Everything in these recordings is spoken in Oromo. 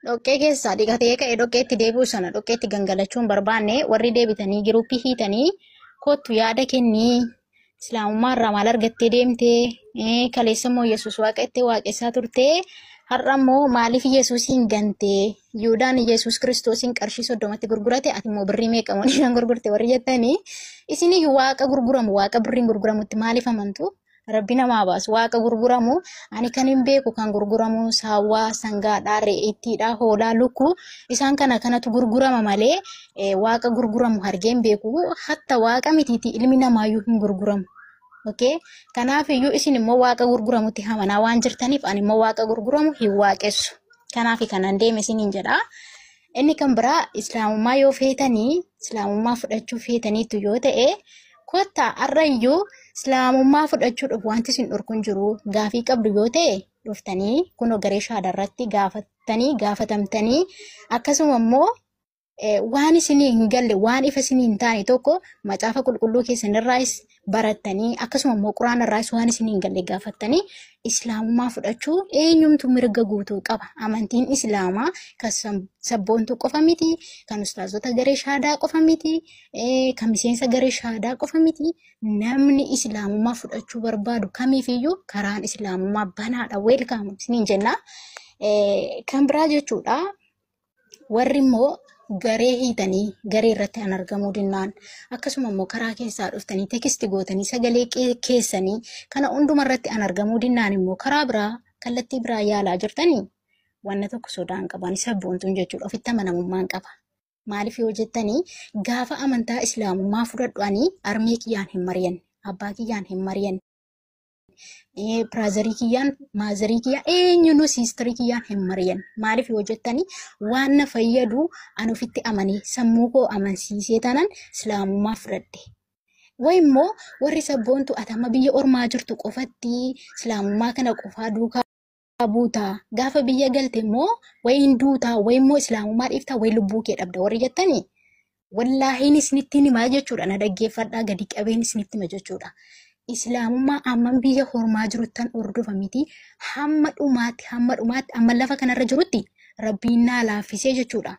Dhoqqee keessaa dhiqatee ka'ee dhoqqeetti deebi'u sana dhoqqeetti gangalachuun barbaanne warri deebitanii giruuppii hiitanii kottu yaada kennii islaamummaa irraa maal argattee deemtee kaleessa immoo Yesuus waaqa itti waaqessaa turtee har'a immoo maaliif Yesuusiin gantee Yihuudaan Yesuus Kiristoosiin qarshii 30tti gurgurate ati immoo birrii meeqa kan gurgurte warri jettanii isiniyyuu waaqa gurguramu waaqa birriin gurguramutti maaliif amantu? Rabbi namaa baasu waaqa gurguramu ani kan hin beeku kan gurguramu saawwaa sangaadhaa re'eettiidhaa hoolaa lukkuu isaan kana kanatu gurgurama malee waaqa gurguramu argee hin beeku hatta waaqa mitiiti ilmi namaayyuu hin gurguramu. Okay? Kanaaf iyyuu isin immoo waaqa gurguramutti amanaa waan jirtaniif ani immoo waaqa gurguramu hin waaqessu. Kanaaf kanan deeme isiniin jedha. Inni kan biraa islaamummaa yoo feetanii islaamummaa fudhachuu feetaniitu yoo ta'e kottaa har'a iyyuu islaamummaa fudhachuudhaaf wanti isin dhorku hin jiru gaafii qabdu yoo ta'e dhuftanii kunoo garee shaadarratti gaafattanii gaafatamtanii akkasuma immoo waan isinii hin galle waan ifa isinii hin taane tokko macaafa qulqulluu keessan irraas barattanii akkasuma immoo quraana irraas waan isinii hin galle gaafattanii islaamummaa fudhachuu eenyumtu mirga guutuu qaba. Amantiin islaamaa kan sabboontuu qofa miti, kan ustaazota garee shaadaa qofa miti, kan miseensa garee shaadaa qofa miti. Namni islaamummaa fudhachuu barbaadu kamiifiyyuu karaan islaamummaa banaadha. Welcome isiniin jenna. Kan biraa jechuudha warri immoo garee hiitanii garee irratti an argamuu dinnaan akkasuma immoo karaa keessaa dhuftanii text gootanii sagalee keessanii kana hunduma irratti an argamuu dinnaan immoo karaa biraa kallattii biraa yaalaa jirtanii wanna tokko sodaan qaban sabboontuun jechuudha ofitti amanamummaan qaba. Maaliif yoo jettanii gaafa amantaa islaamummaa fudhadhu ani armee kiyyaan hin mari'anne abbaa kiyyaan hin mari'anne brotherii kiyyaan motherii kiyyaan eenyunuu sisterii kiyyaan hin mari'anne. Maaliif yoo jettanii waan na fayyadu an ofitti amanee sammuu koo amansiisee tanan islaamummaa fudhadhe. Wayi immoo warri sabboontu ati amma biyya ormaa jirtu qofatti islaamummaa kana qofaa duukaa buutaa gaafa biyya galte immoo wayi hin duutaa wayi immoo islaamummaa dhiiftaa wayi lubbuu kee dhabda warri jettanii wallaahiin isinitti himaa jechuudha na dhaggeeffadhaa gadi qabeen isinitti hima jechuudha. Islaamummaa amman biyya hormaa jiruttan hordofa miti hamma dhumaatti hamma dhumaatti amma lafa kanarra jirutti rabbiin naa laaffisee jechuudha.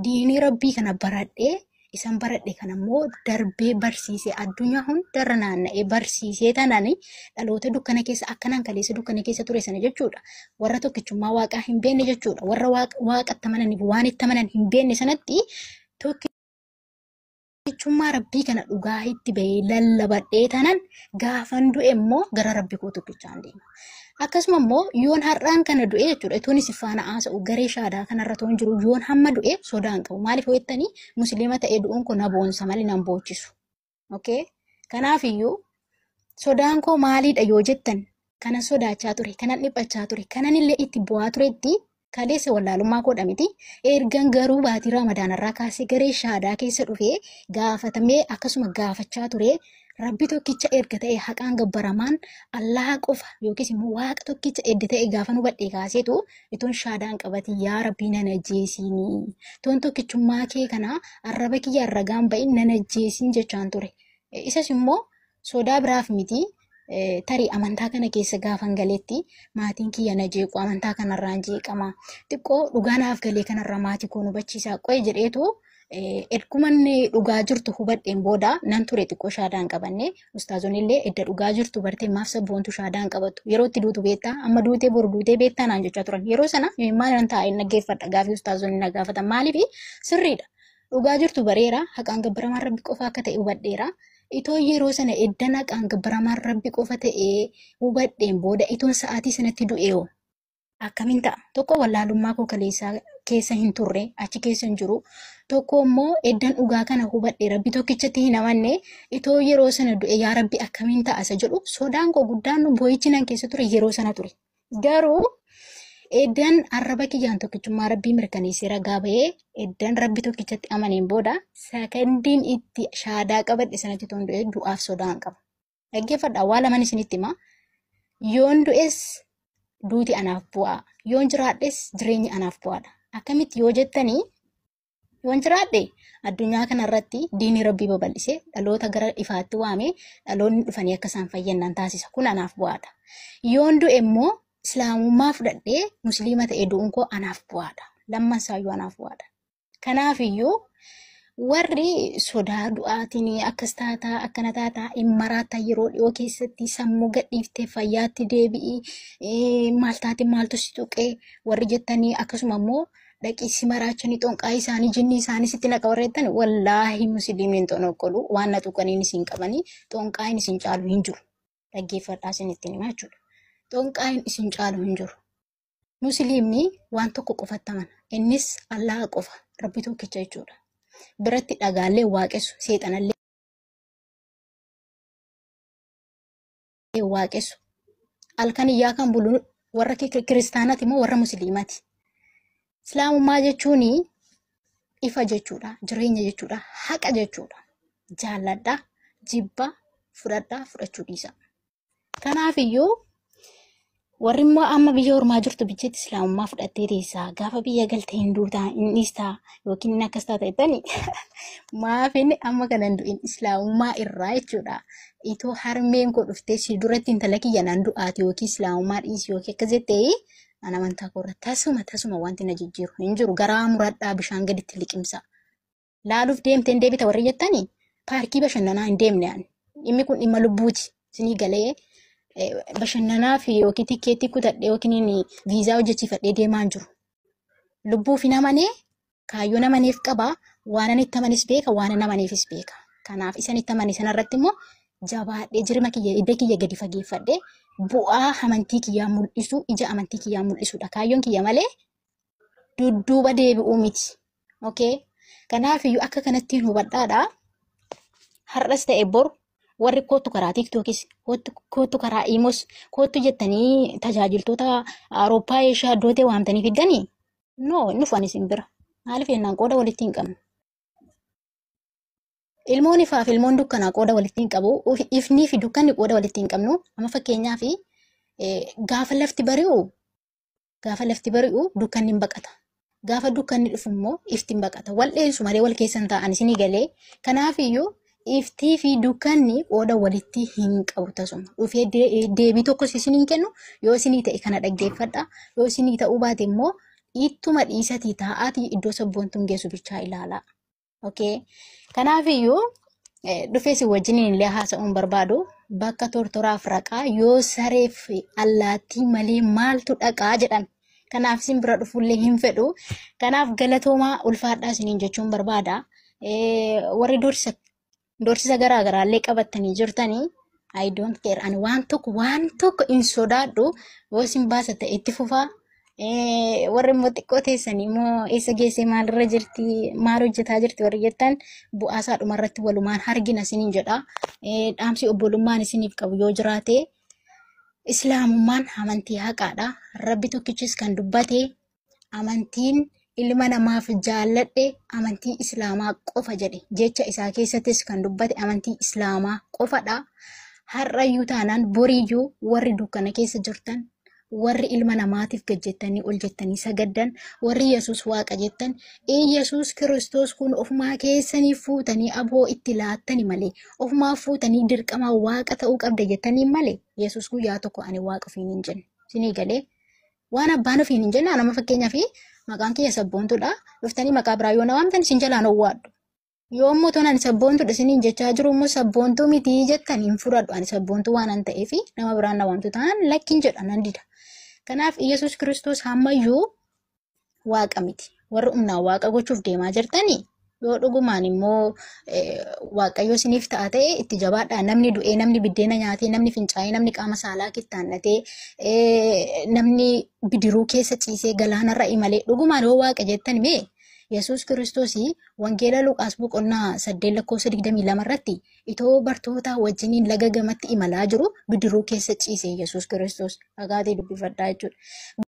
Diinii rabbii kana baradhee isan baradhe kana immoo darbee barsiisee addunyaa hundarra naanna'ee barsiisee tanaan dhaloota dukkana keessa akkanaan kaleessa dukkana keessa ture sana jechuudha. Warra tokkichummaa waaqaa hin beekne jechuudha. Warra waaqatti amananiif waan itti amanan hin beekne sanatti tokkichummaa rabbii kana dhugaa itti bahee lallabadhee tanan gaafan du'e immoo gara rabbi koo tokkichaan deema. Akkasuma immoo yoon har'aan kana du'e jechuudha. Itoon isin faana haasa'u garee shaadaa kanarra toon jiru yoon hamma du'e sodaan qabu. Maaliif jettanii musliima ta'ee du'uun kun na boonsa malee nan boochisu. Okay? Kanaafiyyuu sodaan koo maaliidha yoo jettan kanan sodaachaa ture, kanan dhiphachaa ture, kanan illee itti bu'aa turetti kaleessa wallaalummaa koodha miti. Ergan garuu baatii Ramadaanarraa kaasee garee shaadaa keessa dhufee gaafatamee akkasuma gaafachaa ture. Rabbi tokkicha erga ta'e haqaan gabbaramaan Allaha qofa yookiis immoo waaqa tokkicha edda ta'e gaafa nu badhee kaaseetu itoon shaadaan qabati yaa rabbii nan ajjeesiinii. Itoon tokkichummaa kee kana arraba kiyya ragaan ba'in nan ajjeesiin jechaan ture. Isas immoo sodaa biraaf miti. Tarii amantaa kana keessa gaafan galeetti maatiin kiyya na jeequ amantaa kanarraan jeeqama. Xiqqoo dhugaa naaf galee kanarraa maatii koo nu hubachiisaa qo'e jedheetu erguma inni dhugaa jirtu hubadheen booda nan ture xiqqoo shaadaan qabanne ustaazonni illee edda dhugaa jirtu bartee maaf sabboontu shaadaan qabattu yeroo itti duutu beektaa amma duutee boru duutee beektaa naan jechaa turan yeroo sana maal nan taa'ee dhaggeeffadha gaafii ustaazonni na gaafatan maaliif sirriidha dhugaa jirtu bareera haqaan gabbaramaan rabbi qofa akka ta'e hubadheera. Itoo yeroo sana eddan haqaan gabbaramaan rabbi qofa ta'ee hubadheen booda itoon sa'aatii sanatti du'eeoo akkamiin ta'a? Tokko wallaalummaa koo kaleessaa keessa hin turre achi keessa hin jiru. Tokko immoo eddan dhugaa kana hubadhe rabbi tokkichatti hin amanne itoo yeroo sana du'e yaa rabbi akkamiin ta'a isa jedhu sodaan koo guddaan boo'ichi nan keessa ture yeroo sana ture. Garuu eddan arraba kiyyaan tokkichummaa rabbii mirkaneessee ragaa ba'ee eddan rabbi tokkichatti amaneen booda sakandiin itti shaadaa qabadhe sanatti toon du'e du'aaf sodaan qaba. Dhaggeeffadhaa waa lamaan isinitti hima. Yoon du'es duuti anaaf bu'aa. Yoon jiraadhes jireenyi anaaf bu'aadha. Akkamitti yoo jettanii yoon jiraadhe addunyaa kanarratti diinii rabbii babal'isee dhaloota gara ifaatti waamee dhaloonni dhufanii akka isaan fayyan taasisa. Kun anaaf bu'aadha. Yoon du'e immoo islaamummaa fudhadhee musliima ta'ee du'uun koo anaaf bu'aadha. Lamman isaayyuu anaaf waadha. Kanaafiyyuu warri sodaa du'aatiin akkas taataa akkana taataa hin maraataa yeroo dhiyoo keessatti sammuu gadhiiftee fayyaatti deebi'ii maal taate maaltu si tuqee warri jettanii akkasuma immoo dhaqii si maraachanii xonqaa isaanii jinni isaanii sitti naqa warri jettan wallaahi musliimiin xonoqqolu waan na tuqaniin isin qabanii xonqaayin isin caalu hin jiru. Dhaggeeffadhaa isin ittiin himaa jechuudha. Xonqaayin isin caalu hin jiru. Musliimni waan tokko qofatti amana. Innis Allaha qofa. Rabbi tokkicha jechuudha. Biratti dhagaallee waaqessu, seexanallee waaqessu. Halkan iyyaa kan bulu warra kiristaanaati moo warra musliimaati? Islaamummaa jechuun ifa jechuudha, jireenya jechuudha, haqa jechuudha. Jaalladhaa, jibbaa, fudhadhaa, fudhachuu dhiisa. Kanaafiyyuu warri immoo amma biyya ormaa jirtu bicheetti islaamummaa fudhattee teessaa gaafa biyya galtee hin duutaa hin dhiistaa yookiin inni akkas taata jettanii maaf inni amma kana hin du'in islaamummaa irraa jechuudha. Itoo harmeen koo dhuftee si duratti intala kiyya naan du'aati yookiin islaamummaa dhiisi yookiin akkas jettee an amantaa koo irra tasuma tasuma wanti na jijjiiru hin jiru garaa muradhaa bishaan gaditti liqimsa. Laaluuf deemtee hin deebita warri jettanii paarkii bashannanaa hin deemne ani. Dhimmi kun dhimma lubbuuti. Isinii galee bashannanaa fi yookiin tikkeettii kutadhee yookiin viizaa hojjechiifadhee deemaa hin jiru. Lubbuuf hin amanee kaayyoo namaneef qaba waan ani itti amanis beeka waan ani amaneefis beeka. Kanaaf isan itti amane sanarratti immoo jabaadhee jirma kiyya hidda kiyya gadi fageeffadhee bu'aa amantii kiyyaa mul'isu ija amantii kiyyaa mul'isudha. Kaayyoon kiyya malee dudduuba deebi'uu miti. Okay? Kanaaf iyyuu akka kanatti hubadhaadha. Har'as ta'e boru warri kootu karaa tiiktookis kootu karaa iimos kootu jettanii tajaajiltoota Awurooppaa Eeshiyaa iddoo ta'e waamtanii fiddanii no inni dhufan isin bira. Maaliif jennaan qooda walitti hin qabnu. Ilmoon ifaaf ilmoon dukkanaa qooda walitti hin qabu. Ifnii fi dukkanni qooda walitti hin qabnu. Amma fakkeenyaaf gaafa lafti bari'u gaafa lafti bari'u dukkanni hin baqata. Gaafa dukkanni dhufu immoo ifti hin baqata. Wal dheensu malee wal keessan taa'an isinii galee. Kanaafiyyuu iftii fi dukkanni qooda walitti hin qabu tasuma. Dhufee deebii tokkos isinii hin kennu. Yoo isinii ta'e kana dhaggeeffadha. Yoo isinii ta'uu baate immoo ittuma dhiisatii taa'aatii iddoo sabboontuun geessu bichaa ilaalaa. Okay. Kanaafiyyuu dhufee si wajjiniin illee haasa'uun barbaadu bakka tortoraaf raqaa yoo sareef allaattii malee maaltu dhaqaa jedhan. Kanaaf isin bira dhufullee hin fedhu. Kanaaf galatoomaa ulfaadhaa isiniin jechuun barbaada. Warri doorsisa garaa garaallee qabattanii jirtanii I don't care. Ani waan tokko hin sodaadhu yoo isin baasa ta'e itti fufaa. Warri immoo xiqqoo teessanii immoo eessa geessee maalirra jirti maal hojjetaa jirti warri jettan bu'aa isaa dhumarratti walumaan hargina isiniin jedha. Dhaamsi obbolummaan isiniif qabu yoo jiraate islaamummaan amantii haqaadha. Rabbi tokkichis kan dubbate amantiin ilma namaaf jaalladhe amantii islaamaa qofa jedhe jecha isaa keessattis kan dubbate amantii islaamaa qofadha. Har'ayyuu taanaan boriyyuu warri dukkana keessa jirtan warri ilma namaatiif gad jettanii ol jettanii sagaddan warri Yesuus waaqa jettan Yesuus Kiristoos kun ofumaa keessanii fuutanii aboo itti laattani malee ofumaa fuutanii dirqama waaqa ta'uu qabda jettanii malee Yesuus guyyaa tokko ani waaqa ofiin hin jenne. Isinii galee waan abbaan ofiin hin jenne nama fakkeenyaaf maqaan kiyya sabboontuudha dhuftanii maqaa biraa yoo na waamtan isin jalaan owwaadhu. Yoo immoo toon ani sabboontuudha isiniin jechaa jiru immoo sabboontuu mitii jettan hin fudhadhu ani sabboontuu waan an ta'eef nama biraan na waamtu taanaan lakkiin jedha nan dida. Kanaaf Iyyasuus Kiristoos hammayyuu waaqa miti. Warri humnaan waaqa gochuuf deemaa jirtanii yoo dhugumaan immoo waaqayyo isiniif ta'a ta'e itti jabaadhaa. Namni du'ee, namni biddeena nyaatee, namni fincaa'ee, namni qaama saalaa kittaannatee, namni bidiruu keessa ciisee galaanarra imalee dhugumaan yoo waaqa jettan mee Yesuus Kiristoos wangeela Luqaas boqonnaa 8 lakkoofsa 22 irratti itoo bartoota wajjiniin laga gamatti imalaa jiru bidiruu keessa ciise Yesuus Kiristoos. Dhagaatii dubbifadhaa jechuudha.